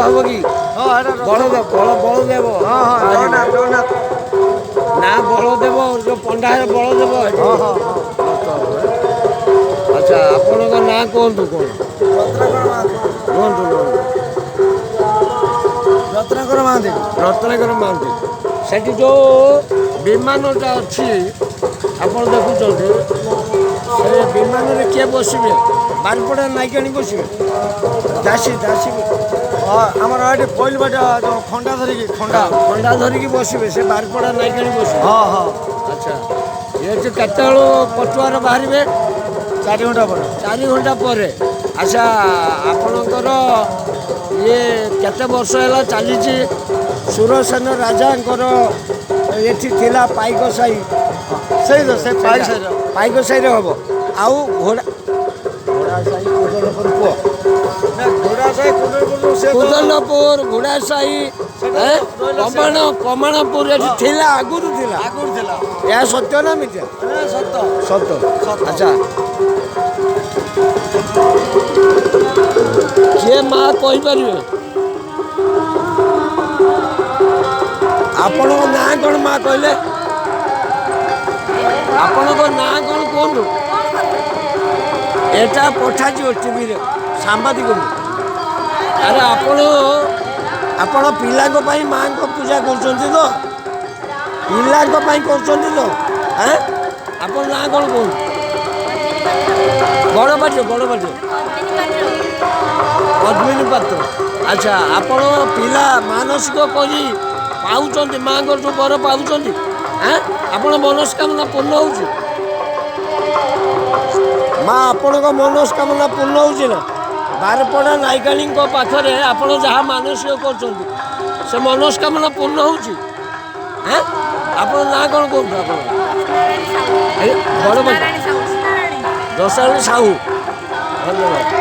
ହବ କି? ହଁ, ଏଟା ବଳଦେବ, ବଳଦେବ। ହଁ ହଁ, ଜଗନ୍ନାଥ, ଜଗନ୍ନାଥ। ନା, ବଳଦେବ ଯୋଉ ପଣ୍ଡାରେ ବଳଦେବ ସେଠି। ହଁ ହଁ ହଁ। ରଥ ହବ। ଆଚ୍ଛା, ଆପଣଙ୍କ ନାଁ କୁହନ୍ତୁ କ'ଣ? ରତ୍ନାକର ମହାନ୍ତି। ରୁହନ୍ତୁ, ରୁହନ୍ତୁ। ରତ୍ନାକର ମହାନ୍ତି। ରତ୍ନାକର ମହାନ୍ତି। ସେଠି ଯୋଉ ବିମାନଟା ଅଛି ଆପଣ ଦେଖୁଛନ୍ତି, ସେ ବିମାନରେ କିଏ ବସିବେ? ବାରିପଡ଼ା ନାଇକାଣୀ ବସିବେ? ଦାସୀ, ଦାସୀ। ହଁ, ଆମର ଏଠି ପଇଲବାଟ ଯୋଉ ଖଣ୍ଡା ଧରିକି, ଖଣ୍ଡା। ଖଣ୍ଡା ଧରିକି ବସିବେ, ସେ ବାରିପଡ଼ା ନାଇକାଣୀ ବସିବେ। ହଁ ହଁ। ଆଚ୍ଛା, ଏଠି କେତେବେଳୁ ପଟୁଆର ବାହାରିବେ? 4 ଘଣ୍ଟା ପରେ। 4 ଘଣ୍ଟା ପରେ। ଆଚ୍ଛା, ଆପଣଙ୍କର ଇଏ କେତେ ବର୍ଷ ହେଲା ଚାଲିଛି? ସୁରସେନ ରାଜାଙ୍କର ଏଠି ଥିଲା ପାଇକ ସାହି। ସେଇ ତ ସେ ପାଇକ ସାହିର। ପାଇକ ସାହିରେ ହବ। ଆଉ ଘୋଡ଼ା ସାହି କୁଦନପୁର କୁହ। ନା, ଘୋଡ଼ା ସାହି କୁଦନପୁର ସେ ତ କୁଦନପୁର, ଘୋଡ଼ା ସାହି, ସେଟା ରହିଲା। କମାଣ, କମାଣପୁର ଏଠି ଥିଲା, ଆଗରୁ ଥିଲା। ଆଗରୁ ଥିଲା। ଏହା ସତ୍ୟ ନା ମିଥ୍ୟା? ନା, ସତ। ସତ। ସତ। ଆଚ୍ଛା, କିଏ ମା କହିପାରିବେ, ଆପଣଙ୍କ ନାଁ କ'ଣ? ମା କହିଲେ, ଆପଣଙ୍କ ନାଁ କ'ଣ କୁହନ୍ତୁ। ଏଟା ପଠାଯିବ ଟିଭିରେ, ସାମ୍ବାଦିକଙ୍କୁ। ଆରେ, ଆପଣ ପିଲାଙ୍କ ପାଇଁ ମାଙ୍କ ପୂଜା କରୁଛନ୍ତି ତ? ପିଲାଙ୍କ ପାଇଁ କରୁଛନ୍ତି ତ? ଆଁ, ଆପଣ ନାଁ କ'ଣ କୁହନ୍ତୁ। ବଡ଼ ପାଟିରେ, ବଡ଼ ପାଟିରେ। ପଦ୍ମିନୀ ପାତ୍ର। ଆଚ୍ଛା, ଆପଣ ପିଲା ମାନସିକ କରି ପାଉଛନ୍ତି, ମାଙ୍କର ଯେଉଁ ବର ପାଉଛନ୍ତି? ଆଁ, ଆପଣ ମନସ୍କାମନା ପୂର୍ଣ୍ଣ ହେଉଛି ମା? ଆପଣଙ୍କ ମନସ୍କାମନା ପୂର୍ଣ୍ଣ ହେଉଛି ନା? ବାରପଡ଼ା ନାଇକାଣୀଙ୍କ ପାଖରେ ଆପଣ ଯାହା ମାନସିକ କରୁଛନ୍ତି, ସେ ମନସ୍କାମନା ପୂର୍ଣ୍ଣ ହେଉଛି? ଆଁ, ଆପଣ ନାଁ କ'ଣ କୁହନ୍ତୁ ଆପଣ। ବଡ଼ ପାଟି। ଦଶାଣୀ ସାହୁ। ଧନ୍ୟବାଦ।